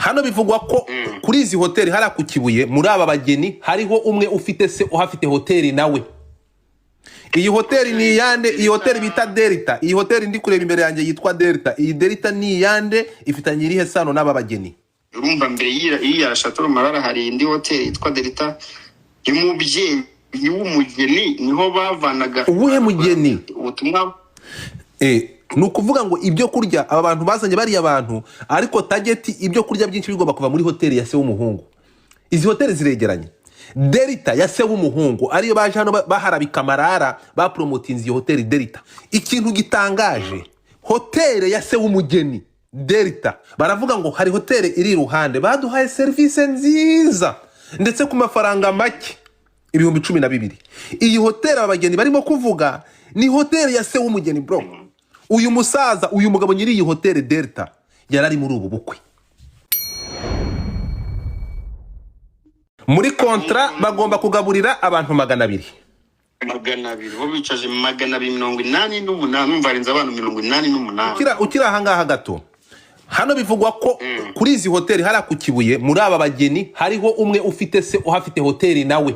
Hano bivugwa ko kuri izi hoteli hariya ku Kibuye, muri aba bageni hariho umwe ufite se uhafite hoteli nawe. Iyi hoteli ni iyande? Iyi hoteli bita Delta, iyi hoteli ndi kureba imbere yanjye yitwa Delta, iyi Delta ni iyande? Ifitanye irihe sano n'aba bageni? Urumva, mbere y'iya Chateau Marara hari indi hoteli yitwa Delta y'umubyeyi w'umugeni, niho bavanaga Uwuhe mugeni? ubutumwa. Ni ukuvuga ngo ibyo kurya aba bantu bazanye, bariya bantu, ariko target ibyo kurya byinshi bigomba kuva muri hoteli ya se w'umuhungu. Izi hoteli ziregeranye. Delta ya se w'umuhungu ariyo baje hano baharabika Marara, bapromotinze iyo hoteli Delta. Ikintu gitangaje, hoteli ya se w'umugeni Delta, baravuga ngo hari hoteli iri iruhande baduhaye serivisi nziza ndetse ku mafaranga make, 12,000. Iyi hoteli aba bageni barimo kuvuga ni hoteli ya se w'umugeni. Bro, uyu musaza, uyu mugabo nyiri iyi hoteli Delta yari ari muri ubu bukwe. Muri contrat bagomba kugaburira abantu 200. 200, bo bicaje 288, numva harenze abantu 88. Ukiri ahangaha gato, hano bivugwa ko kuri izi hoteli hariya ku Kibuye, muri aba bageni hariho umwe ufite se uhafite hoteli nawe.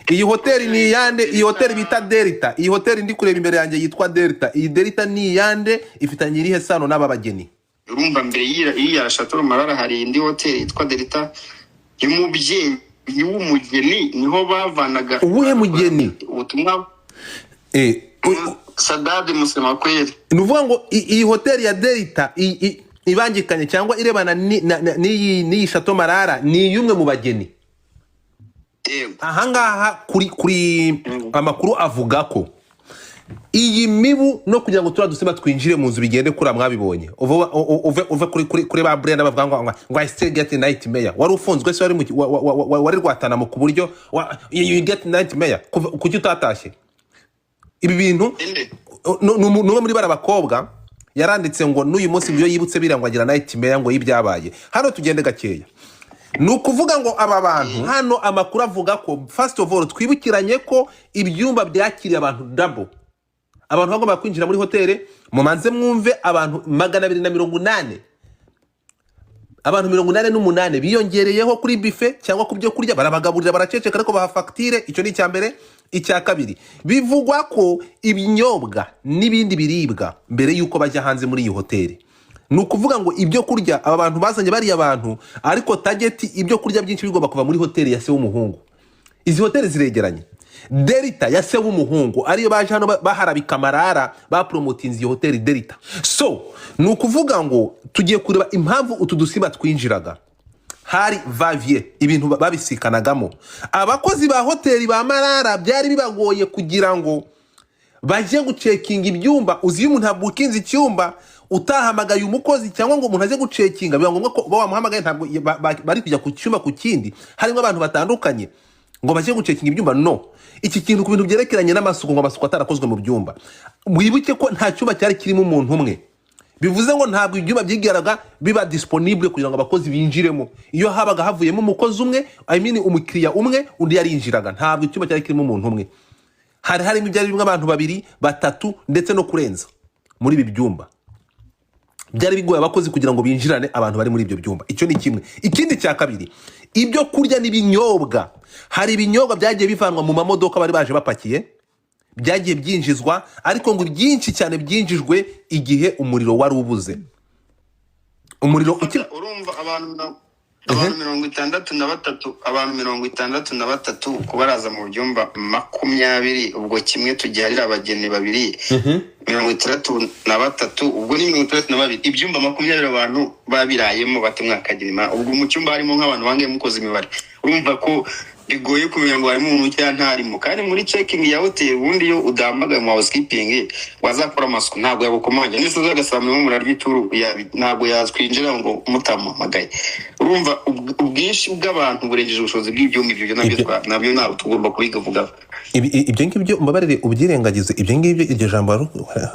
Iyi hoteli ni iyande? Iyi hoteli bita Delta, iyi hoteli ndi kureba imbere yanjye yitwa Delta, iyi Delta ni iyande? Ifitanye irihe sano n'aba bageni? Urumva, mbere y'iya Chateau Marara hari indi hoteli yitwa Delta y'umubyeyi w'umugeni, niho bavanaga Uwuhe mugeni? ubutumwa. Sadade Musemakweli. Ni ukuvuga ngo iyi hoteli ya Delta ibangikanye cyangwa irebana n'iyi Chateau Marara ni iy'umwe mu bageni. Yego. Ahangaha kuri amakuru avuga ko iyi mibu no kugira ngo turiya dusimba twinjire mu nzu bigende kuriya mwabibonye. Uve kuri ba Brenda bavuga ngo "I still get nightmare." Wari ufunzwe se? Wari mu wari Rwatanamo ku buryo you get nightmare? Kuki utatashye ibi bintu? Inde? Ni umwe muri bariya bakobwa yaranditse ngo n'uyu munsi ngo iyo yibutse biriya ngo agira nightmare ngo y'ibyabaye. Hano tugende gakeya. Ni ukuvuga ngo aba bantu hano amakuru avuga ko, first of all, twibukiranye ko ibyumba byakiriye abantu double. Abantu bagomba kwinjira muri hoteli, mumanze mwumve, abantu 280, abantu 88 biyongereyeho kuri buffet cyangwa ku byo kurya. Barabagaburira, baraceceka, ariko baha fagitire. Icyo ni icya mbere. Icya kabiri, bivugwa ko ibinyobwa n'ibindi biribwa mbere y'uko bajya hanze muri iyi hoteli, ni ukuvuga ngo ibyo kurya aba bantu bazanye, bariya bantu, ariko target ibyo kurya byinshi bigomba kuva muri hoteli ya se w'umuhungu. Izi hoteli ziregeranye. Delta ya se w'umuhungu ariyo baje hano baharabika Marara, bapromotinze iyo hoteli Delta. So ni ukuvuga ngo tugiye kureba impamvu utu dusimba twinjiraga. Hari vaviye, ibintu babisikanagamo. Abakozi ba hoteli ba Marara byari bibagoye kugira ngo bajye gucekinga ibyumba. Uzi iyo umuntu abukinze icyumba utahamagaye umukozi cyangwa ngo umuntu aze gucekinga, biba ngombwa ko uba wamuhamagaye. Ntabwo bari kujya ku cyumba ku kindi harimo abantu batandukanye ngo bajye gucekinga ibyumba. No iki kintu ku bintu byerekeranye n'amasuku, ngo amasuku atarakozwe mu byumba, wibuke ko nta cyumba cyari kirimo umuntu umwe. Bivuze ngo ntabwo ibyumba byigeraga biba disponible kugira ngo abakozi binjiremo. Iyo habaga havuyemo umukozi umwe, I mean umukiriya umwe, undi yarinjiraga. Ntabwo icyumba cyari kirimo umuntu umwe. Hari harimo ibyari birimo abantu babiri, batatu ndetse no kurenza muri ibi byumba. Byari bigoye abakozi kugira ngo binjirane abantu bari muri ibyo byumba. Icyo ni kimwe. Ikindi cya kabiri, ibyo kurya n'ibinyobwa, hari ibinyobwa byagiye bivanwa mu mamodoka bari baje bapakiye, byagiye byinjizwa, ariko ngo byinshi cyane byinjijwe igihe umuriro wari ubuze, umuriro ukiri Urumva, abantu 63, abantu 63 kubaraza mu byumba 20, ubwo kimwe tugiharira abageni babiri, 63, ubwo ni 62, ibyumba 20 abantu babirayemo bate? Mwakagira imana. Ubwo mu cyumba harimo nk'abantu bangahe mukoze imibare? Urumva ko bigoye kumenya ngo harimo umuntu cyangwa ntarimo. Kandi muri checking ya hoteli, ubundi iyo udahamagaye mu housekeeping wazakora amasuku ntabwo yagukomanya ndetse uzagasanga murimo murarya ituru, ntabwo yakwinjira ngo mutamuhamagaye. Urumva, ubwinshi bw'abantu burengeje ubushobozi bw'ibyumba. Ibyo nabyo nabyo ntabwo tugomba kubivugaho. Ibyo ngibyo umbabarire ubyirengagize. Ibyo ngibyo, iryo jambo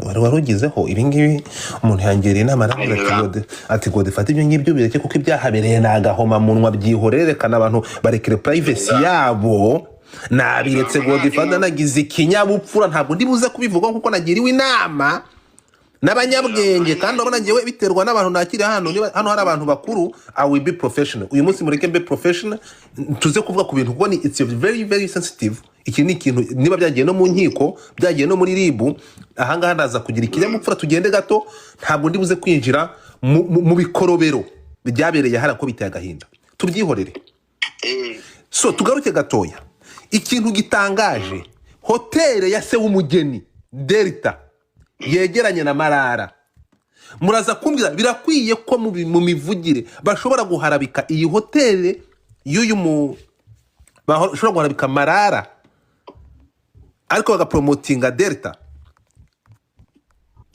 wari warugizeho, ibi ngibi umuntu yangiriye inama, arambwira ati ati gode fata ibyo ngibyo bireke, kuko ibyahabereye ni agahomamunwa, byihorere, rekana abantu barekere privacy yabo. Nabiretse. Godfather, nagize ikinyabupfura, ntabwo ndi buze kubivuga kuko nagiriwe inama. N'abanyabwenge kandi urabona ngewe biterwa n'abantu nakiri hano. Niba hano hari abantu bakuru, I will be professional. Uyu munsi mureke mbe professional, tuze kuvuga ku bintu kuko ni it's very very sensitive. Iki ni ikintu niba byagiye no mu nkiko, byagiye no muri RIB, ahangaha ndaza kugira ikinyabupfura, tugende gato. Ntabwo ndi buze kwinjira mu bikorobero byabereye hariya ko biteye agahinda, tubyihorere. So tugaruke gatoya. Ikintu gitangaje, hoteli ya se w'umugeni Delta yegeranye na Marara. Muraza kumbwira, birakwiye ko mu mivugire bashobora guharabika iyi hoteli y'uyu mu bashobora guharabika Marara ariko bagapromotinga Delta?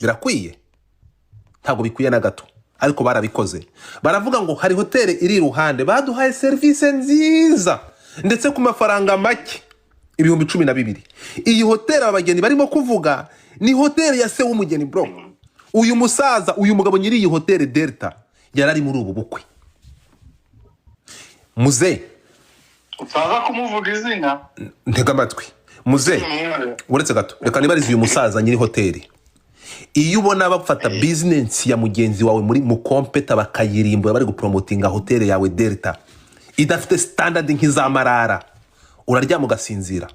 Birakwiye? Ntabwo bikwiye na gato, ariko barabikoze. Baravuga ngo hari hoteli iri iruhande baduhaye serivisi nziza ndetse ku mafaranga make, 12,000. Iyi hoteli aba bageni barimo kuvuga ni hoteli ya se w'umugeni, bro. Uyu musaza, uyu mugabo nyiri iyi hoteli Delta yari ari muri ubu bukwe, muze. Utaza kumuvuga izina. Ntega amatwi, muze. Uretse gato, reka nibarize uyu musaza nyiri hoteli. Iyo ubona bafata business ya mugenzi wawe muri mu competitor bakayirimbura, bari gupromotinga hoteli yawe Delta idafite standard nk'iza Marara, uraryama ugasinzira?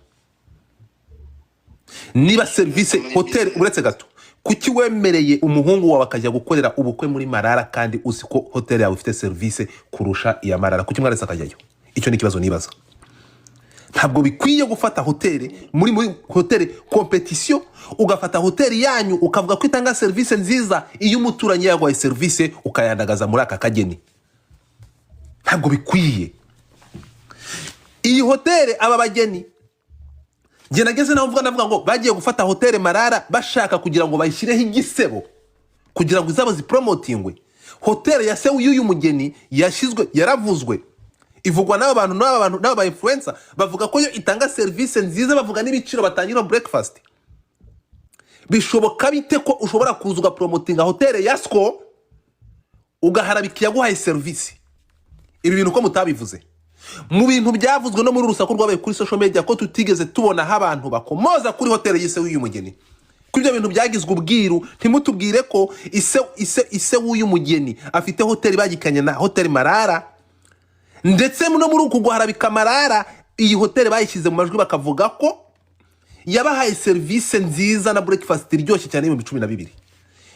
Niba serivisi hoteli, uretse gato, kuki wemereye umuhungu wawe akajya gukorera ubukwe muri Marara kandi uzi ko hoteli yawe ifite serivisi kurusha iya Marara? Kuki mwaretse akajyayo? Icyo ni ikibazo nibaza. Ntabwo bikwiye gufata hoteli muri hoteli competition, ugafata hoteli yanyu ukavuga ko itanga serivisi nziza, iyo umuturanyi yaguhaye serivisi ukayandagaza muri aka kageni. Ntabwo bikwiye. Iyi hoteli aba bageni, njye nageze naho mvuga, ndavuga ngo bagiye gufata hoteli Marara bashaka kugira ngo bayishyireho igisebo kugira ngo izabo zipromotingwe. Hoteli ya se y'uyu mugeni yashyizwe, yaravuzwe, ivugwa n'aba bantu, n'aba bantu, n'aba ba influencer, bavuga ko yo itanga serivisi nziza, bavuga n'ibiciro batangira breakfast. Bishoboka bite ko ushobora kuza ugapromotinga hoteli ya sco, ugaharabika iyaguhaye serivisi? Ibi bintu ko mutabivuze mu bintu byavuzwe no muri urusaku rwabaye kuri social media, ko tutigeze tubona aho abantu bakomoza kuri hoteli y'ise w'uyu mugeni, ko ibyo bintu byagizwe ubwiru? Ntimutubwire ko ise w'uyu mugeni afite hoteli bagikanye na hoteli Marara, ndetse no muri uku guharabika Marara, iyi hoteli bayishyize mu majwi, bakavuga ko yabahaye serivisi nziza na breakfast iryoshye cyane 12,000.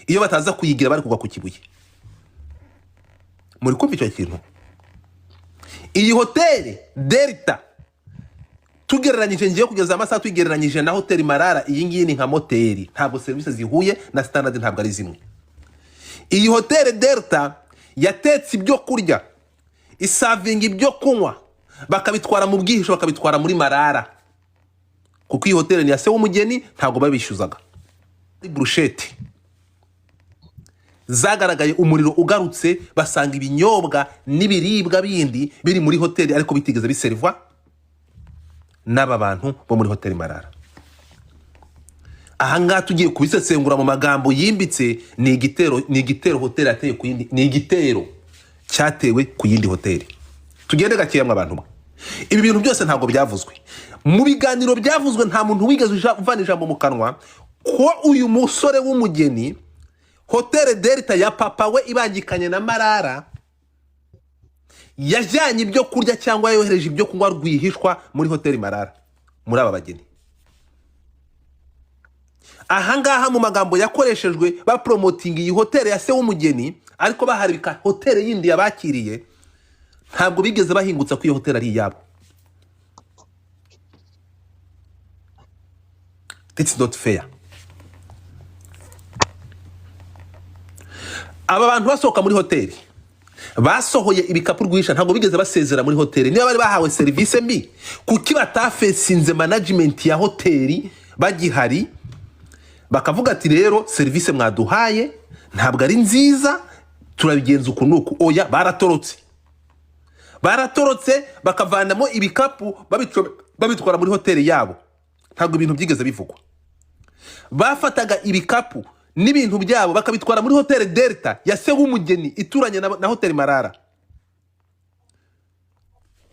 Iyo bataza kuyigira bari kugwa ku Kibuye. Muri kumva icyo kintu? Iyi hoteli Delta, tugereranyije, ngiye kugeza amasaha tugereranyije na hoteli Marara, iyi ngiyi ni nka moteri. Ntabwo serivisi zihuye na standard, ntabwo ari zimwe. Iyi hoteli Delta yatetse ibyo kurya, iservinga ibyo kunywa, bakabitwara mu bwihisho, bakabitwara muri Marara, kuko iyi hoteli ni iya se w'umugeni, ntabwo babishyuzaga. Burusheti zagaragaye, umuriro ugarutse basanga ibinyobwa n'ibiribwa bindi biri muri hoteli ariko bitigeze biserivwa n'aba bantu bo muri hoteli Marara. Ahangaha tugiye kubisesengura mu magambo yimbitse, ni igitero, ni igitero hoteli yateye ku yindi, ni igitero cyatewe ku yindi hoteli. Tugende gakeya mwa bantu mwe. Ibi bintu byose ntabwo byavuzwe mu biganiro byavuzwe. Nta muntu wigeze uvana ijambo mu kanwa ko uyu musore w'umugeni, hoteli Delta ya papa we ibangikanye na Marara, yajyanye ibyo kurya cyangwa yohereje ibyo kunywa rwihishwa muri hoteli Marara muri aba bageni. Ahangaha mu magambo yakoreshejwe bapromotinga iyi hoteli ya se w'umugeni ariko baharibika hoteli yindi yabakiriye, ntabwo bigeze bahingutsa ko iyo hoteli ari iyabo. It's not fair. Aba bantu basohoka muri hoteli basohoye ibikapu rwihisha, ntabwo bigeze basezera muri hoteli. Niba bari bahawe serivisi mbi, kuki batafesinze management ya hoteli bagihari, bakavuga ati: "Rero serivisi mwaduhaye ntabwo ari nziza, turabigenza uku n'uku"? Oya, baratorotse, baratorotse, bakavanamo ibikapu babitwara muri hoteli yabo. Ntabwo ibintu byigeze bivugwa. Bafataga ibikapu n'ibintu byabo bakabitwara muri hoteli Delta ya se w'umugeni ituranye na hoteli Marara.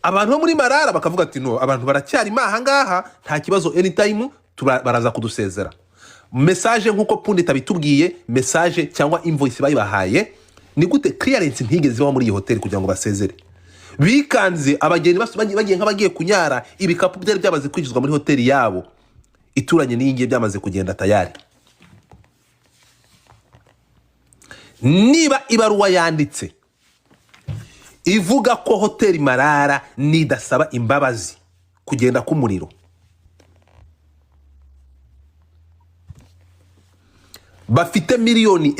Abantu bo muri Marara bakavuga ati: "No, abantu baracyarimo aha ngaha, nta kibazo, anytime baraza kudusezera." Message nk'uko Pundit abitubwiye, message cyangwa invoice bayibahaye, ni gute clearance ntigeze ibaho muri iyi hoteli kugira ngo basezere? Bikanze abageni bagiye nk'abagiye kunyara, ibikapu byari byamaze kwinjizwa muri hoteli yabo ituranye n'iyi ngiyi, byamaze kugenda tayari. Niba ibaruwa yanditse ivuga ko hoteli Marara nidasaba imbabazi kugenda k'umuriro, bafite 6 miliyoni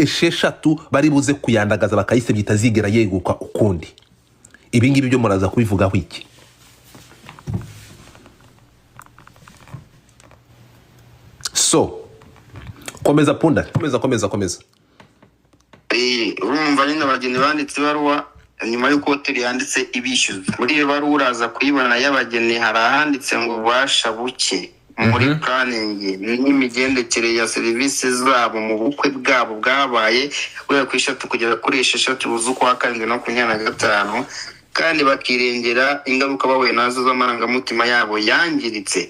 bari buze kuyandagaza bakayisebya itazigera yeguka ukundi. Ibi ngibi byo muraza kubivugaho iki? So komeza Punda, komeza komeza komeza. Urumva nyine abageni banditse ibaruwa nyuma y'uko hoteli yanditse ibishyuza. Muri iyo baruwa uraza kuyibona y'abageni, hari ahanditse ngo ububasha buke muri planning n'imigendekere ya serivisi zabo mu bukwe bwabo bwabaye guhera ku 3 kugera kuri 6 z'ukwa karindwi na 25, kandi bakirengera ingaruka bahuye nazo z'amarangamutima yabo yangiritse,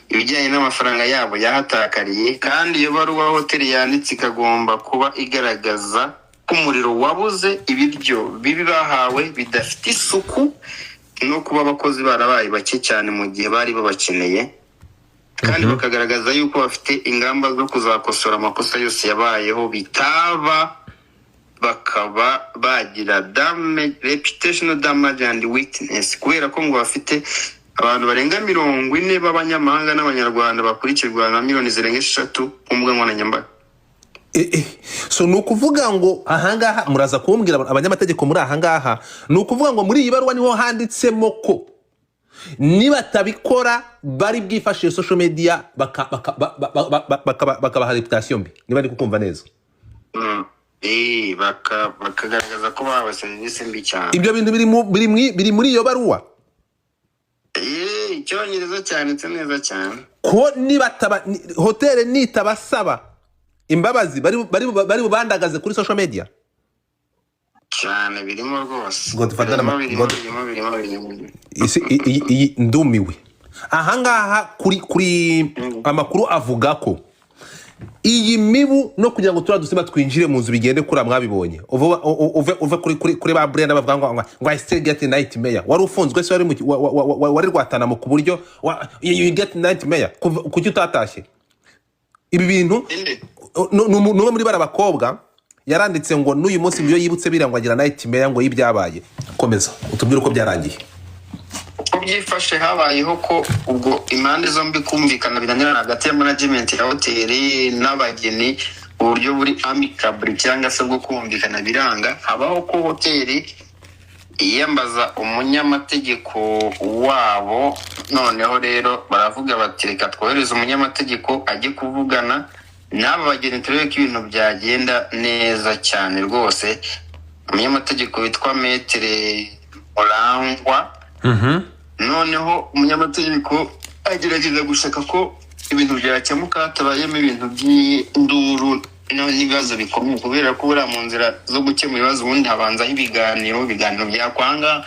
ibijyanye n'amafaranga yabo yahatakariye. Kandi iyo baruwa hoteli yanditse ikagomba kuba igaragaza ko umuriro wabuze, ibiryo bibi bahawe bidafite isuku, no kuba abakozi barabaye bake cyane mu gihe bari babakeneye, kandi bakagaragaza yuko bafite ingamba zo kuzakosora amakosa yose yabayeho, bitaba bakaba bagira damage, reputational damage and witness, kubera ko ngo bafite abantu barenga 40 b'abanyamahanga n'abanyarwanda bakurikirwa na 6 miliyoni ku mbuga nkoranyambaga. So ni ukuvuga ngo ahangaha muraza kumbwira abanyamategeko muri ahangaha, ni ukuvuga ngo muri iyi baruwa niho handitsemo ko nibatabikora bari bwifashishe social media bakabaha reputation mbi, niba ndi kukumva neza. Bakagaragaza ko bahawe serivisi mbi cyane. Ibyo bintu biri muri iyo baruwa. Icyongereza cyanditse neza cyane. Ko nibataba hoteli nitabasaba imbabazi bari bubandagaze kuri social media. Cyane, birimo rwose. Ngo dufatane Birimo, birimo, ngo birimo, birimo, birimo. Isi iyi ndumiwe ahangaha kuri amakuru avuga ko iyi mibu no kugira ngo turiya dusimba twinjire mu nzu bigende kuriya mwabibonye. Uve kuri ba Brenda bavuga ngo I still get nightmare. Wari ufunzwe se? Wari wari Rwatanamo ku buryo you get nightmare? Kuki utatashye? Ibi bintu Inde? N'umwe muri bari abakobwa yaranditse ngo n'uyu munsi ngo iyo yibutse biriya ngo agira nightmare ngo y'ibyabaye. Komeza utubwire uko byarangiye. Uko byifashe, habayeho ko ubwo impande zombi kumvikana binanirana hagati ya management ya hoteli n'abageni uburyo buri amicable cyangwa se bwo kumvikana biranga. Habaho ko hoteli yiyambaza umunyamategeko wabo. Noneho rero baravuga bati reka twohereze umunyamategeko ajye kuvugana n'aba bageni turebe ko ibintu byagenda neza cyane rwose. Umunyamategeko witwa Maître Murangwa. Noneho umunyamategeko agerageza gushaka ko ibintu byakemuka hatabayemo ibintu by'induru n'ibibazo bikomeye, kubera ko buriya mu nzira zo gukemura ibibazo ubundi habanzaho ibiganiro, ibiganiro byakwanga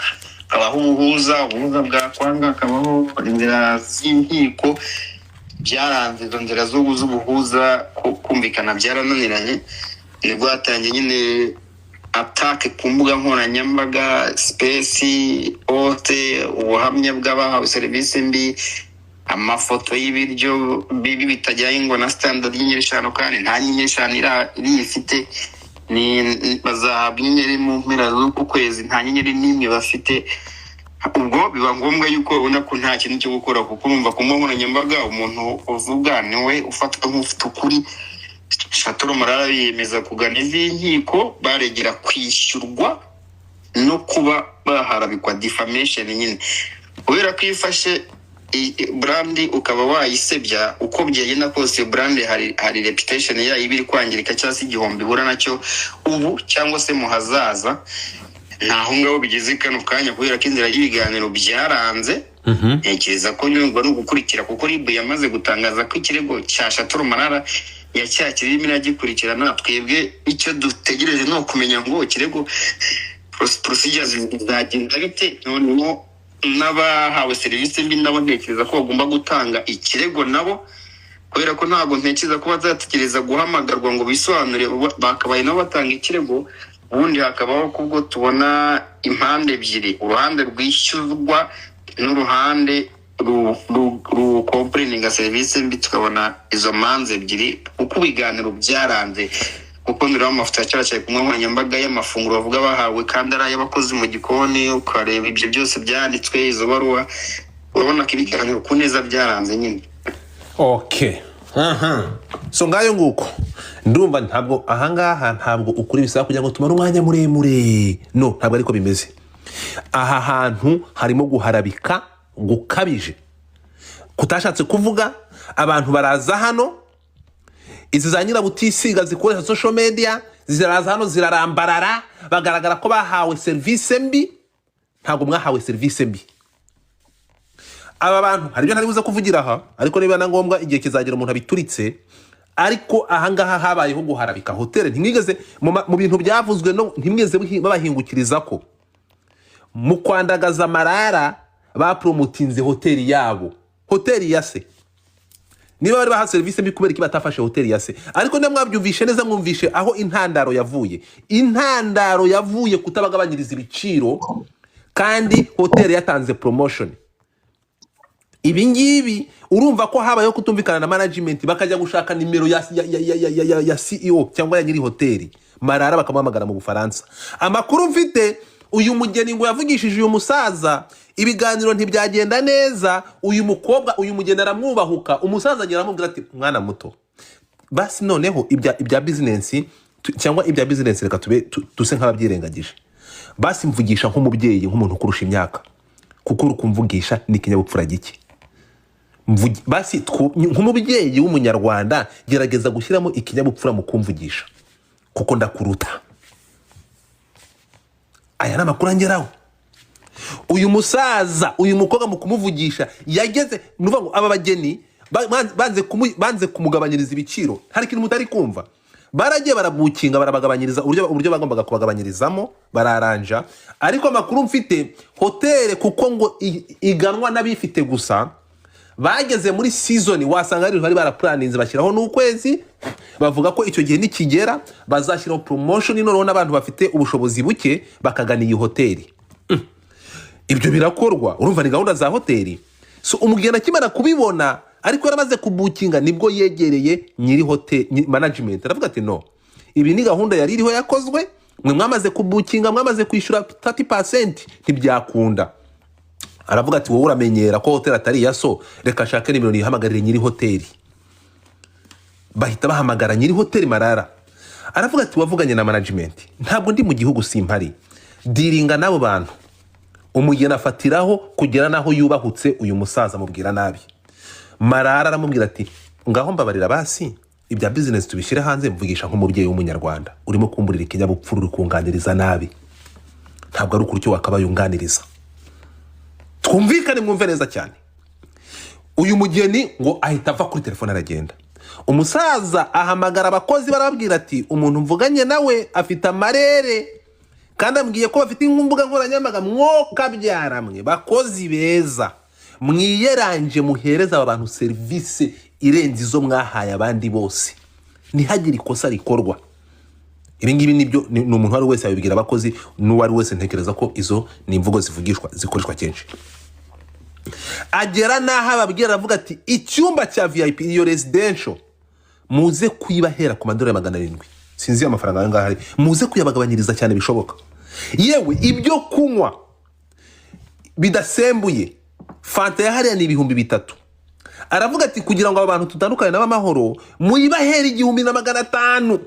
hakabaho ubuhuza, ubuhuza bwakwanga hakabaho inzira z'inkiko. Byaranze izo nzira z'ubuhuza, kumvikana byarananiranye. Nibwo hatangiye nyine atake ku mbuga nkoranyambaga, space ote, ubuhamya bw'abahawe serivisi mbi, amafoto y'ibiryo bibi bitajyanye ngo na standard y'inyenyeri 5, kandi nta nyenyeri 5 iriya ifite. Bazahabwa inyenyeri mu mpera z'uku kwezi, nta nyenyeri n'imwe bafite. Ubwo biba ngombwa yuko ubona ko nta kintu cyo gukora, kuko urumva ku mbuga nkoranyambaga umuntu uvuga niwe ufatwa nk'ufite ukuri. Chateau Marara yiyemeza kugana iz'inkiko, baregera kwishyurwa no kuba baharabikwa defamation nyine, kubera ko iyo ufashe brand ukaba wayisebya, uko byagenda kose brand hari reputation yayo iba iri kwangirika, cyangwa se igihombo ihura nacyo ubu cyangwa se mu hazaza. Ntaho ngaho bigeze kano kanya, kubera ko inzira y'ibiganiro byaranze. Ntekereza ko nyungwa ni ugukurikira, kuko RIB yamaze gutangaza ko ikirego cya Chateau Marara yacyakiriye, irimo iragikurikirana. Twebwe icyo dutegereje ni ukumenya ngo ikirego procedures bizagenda bite. Noneho n'abahawe serivisi mbi nabo ntekereza ko bagomba gutanga ikirego nabo. Kubera ko ntabwo ntekereza ko bazategereza guhamagarwa ngo bisobanure, bakabaye nabo batanga ikirego. Ubundi hakabaho kubwo tubona impande ebyiri, uruhande rwishyurwa n'uruhande rucomplaininga serivisi mbi, tukabona izo manza ebyiri, kuko ibiganiro byaranze. Kuko ndureba amafoto yacyaracyari ku nkoranyambaga y'amafunguro bavuga bahawe kandi ari ay'abakozi mu gikoni, ukareba ibyo byose byanditswe, izo baruwa, urabona ko ibiganiro ku neza byaranze nyine. Okay, aha so ngayo nguko. Ndumva ntabwo ahangaha, ntabwo ukuri bisaba kugira ngo tumare umwanya muremure. No, ntabwo ariko bimeze. Aha hantu harimo guharabika gukabije kutashatse kuvuga. Abantu baraza hano, izi za nyirabutisiga zikoresha social media ziraza hano zirarambarara, bagaragara ko bahawe serivisi mbi. Ntabwo mwahawe serivisi mbi. Aba bantu hari ibyo ntari buze kuvugira aha, ariko niba na ngombwa igihe kizagera umuntu abituritse. Ariko ahangaha habayeho guharabika hoteli. Ntimwigeze mu bintu byavuzwe, no ntimwigeze babahingukiriza ko mu kwandagaza Marara bapromotinze hoteli yabo, hoteli ya se. Niba bari baha serivisi mbi, kubera iki batafashe hoteli ya se? Ariko niba mwabyumvishe neza, mwumvishe aho intandaro yavuye. Intandaro yavuye kutabagabanyiriza ibiciro kandi hoteli yatanze promotion. Ibi ngibi urumva ko habayeho kutumvikana na management, bakajya gushaka nimero ya CEO cyangwa ya nyiri hoteli Marara, bakamuhamagara mu Bufaransa. Amakuru mfite, uyu mugeni ngo yavugishije uyu musaza, ibiganiro ntibyagenda neza. Uyu mukobwa, uyu mugeni aramwubahuka. Umusaza agera aramubwira ati: "Mwana muto, basi noneho ibya business cyangwa ibya business reka tube duse nk'ababyirengagije. Basi mvugisha nk'umubyeyi, nk'umuntu ukurusha imyaka, kuko uri kumvugisha ni ikinyabupfura gike. Basi nk'umubyeyi w'Umunyarwanda, gerageza gushyiramo ikinyabupfura mu kumvugisha, kuko ndakuruta." Aya ni amakuru angeraho. Uyu musaza, uyu mukobwa mu kumuvugisha yageze, ni ukuvuga ngo aba bageni banze kumugabanyiriza ibiciro. Hari ikintu mutari kumva: baragiye barabookinga, barabagabanyiriza uburyo bagombaga kubagabanyirizamo, bararanja. Ariko amakuru mfite, hoteli kuko ngo iganwa n'abifite gusa, bageze muri season wasanga ari bari baraplanninze, bashyiraho n'ukwezi, bavuga ko icyo gihe nikigera bazashyiraho promotion, noneho n'abantu bafite ubushobozi buke bakagana iyi hoteli. Ibyo birakorwa, urumva ni gahunda za hoteli. So umugeni akimara kubibona, ariko yaramaze kubookinga, nibwo yegereye nyiri hoteli, management, aravuga ati: "No, ibi ni gahunda yari iriho yakozwe, mwe mwamaze kubookinga, mwamaze kwishyura 30%, ntibyakunda." Aravuga ati: "Wowe uramenyera ko hoteli atari iya so, reka ashake nimero nihamagarire nyiri hoteli." Bahita bahamagara nyiri hoteli Marara. Aravuga ati: "Wavuganye na management, ntabwo ndi mu gihugu, simpari, dealinga n'abo bantu." Umugeni afatiraho kugera n'aho yubahutse uyu musaza, amubwira nabi. Marara aramubwira ati: "Ngaho mbabarira, basi ibya business tubishyire hanze, mvugisha nk'umubyeyi w'Umunyarwanda. Urimo kumburira ikinyabupfura, uri kunganiriza nabi, ntabwo ari ukuri icyo wakabaye unganiriza." Twumvikane, mwumve neza cyane. Uyu mugeni ngo ahita ava kuri telefone aragenda. Umusaza ahamagara abakozi, barababwira ati: "Umuntu mvuganye nawe afite amarere kandi ambwiye ko bafite imbuga nkoranyambaga. Mwokabyara mwe, bakozi beza, mwiyeranje muhereze aba bantu serivisi irenze izo mwahaye abandi bose, ntihagire ikosa rikorwa." Ibi ngibi nibyo, ni umuntu uwo ari we wese yabibwira abakozi, n'uwo ari wese. Ntekereza ko izo ni imvugo zivugishwa, zikoreshwa kenshi. Agera n'aho ababwira, aravuga ati: "Icyumba cya VIP, iyo residential, muze kuyibahera ku madolari 700, sinzi amafaranga ayo ngaho ari, muze kuyabagabanyiriza cyane bishoboka. Yewe, ibyo kunywa bidasembuye, Fanta ya hariya ni 3000." Aravuga ati: "Kugira ngo aba bantu tutandukane nabo amahoro, muyibahere 1500,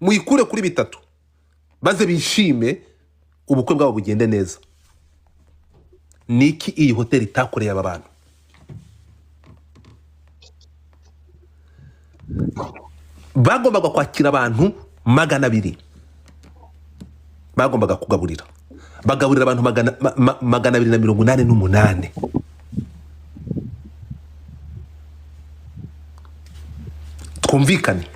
muyikure kuri bitatu, maze bishime, ubukwe bwabo bugende neza." Niki iyi hoteli itakoreye aba bantu? Bagombaga kwakira abantu 200, bagombaga kugaburira, bagaburira abantu 288. Twumvikane.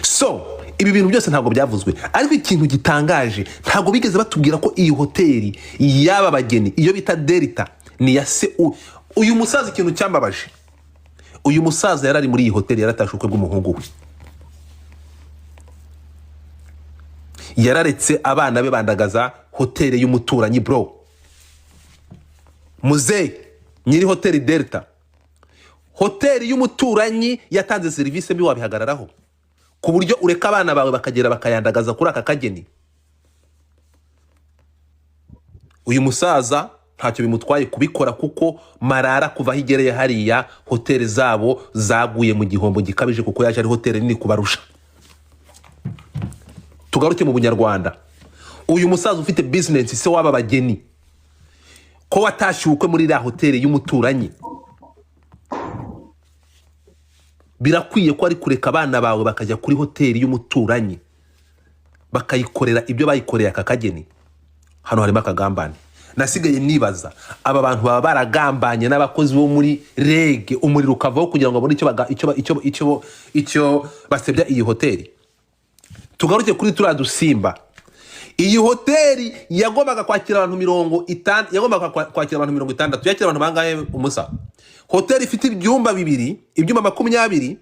So ibi bintu byose ntabwo byavuzwe, ariko ikintu gitangaje, ntabwo bigeze batubwira ko iyi hoteli y'aba bageni, iyo bita Delta, ni iya se uyu musaza. Ikintu cyambabaje, Uyu musaza yari ari muri iyi hoteli, yaratashe ubukwe bw'umuhungu we, yararetse abana be bandagaza hoteli y'umuturanyi. Bro, muzehe nyiri hoteli Delta, hoteli y'umuturanyi yatanze serivisi mbi, wabihagararaho ku buryo ureka abana bawe bakagera bakayandagaza kuri aka kageni? Uyu musaza ntacyo bimutwaye kubikora, kuko Marara kuva aho igereye hariya, hoteli zabo zaguye mu gihombo gikabije, kuko yaje ari hoteli nini kubarusha. Tugaruke mu bunyarwanda. Uyu musaza ufite bizinesi, se w'aba bageni, ko watashye ubukwe muri iriya hoteli y'umuturanyi, birakwiye ko ari kureka abana bawe bakajya kuri hoteli y'umuturanyi bakayikorera ibyo bayikoreye aka kageni? Hano harimo akagambane. Nasigaye nibaza, aba bantu baba baragambanye n'abakozi bo muri REG, umuriro ukavaho kugira ngo babone icyo baga- icyo ba- icyo icyo icyo basebya iyi hoteli. Tugaruke kuri turiya dusimba. Iyi hoteli yagombaga kwakira abantu 50, yagombaga kwakira abantu 60, yakira abantu bangahe umusa? Hoteli ifite ibyumba bibiri, ibyumba 20.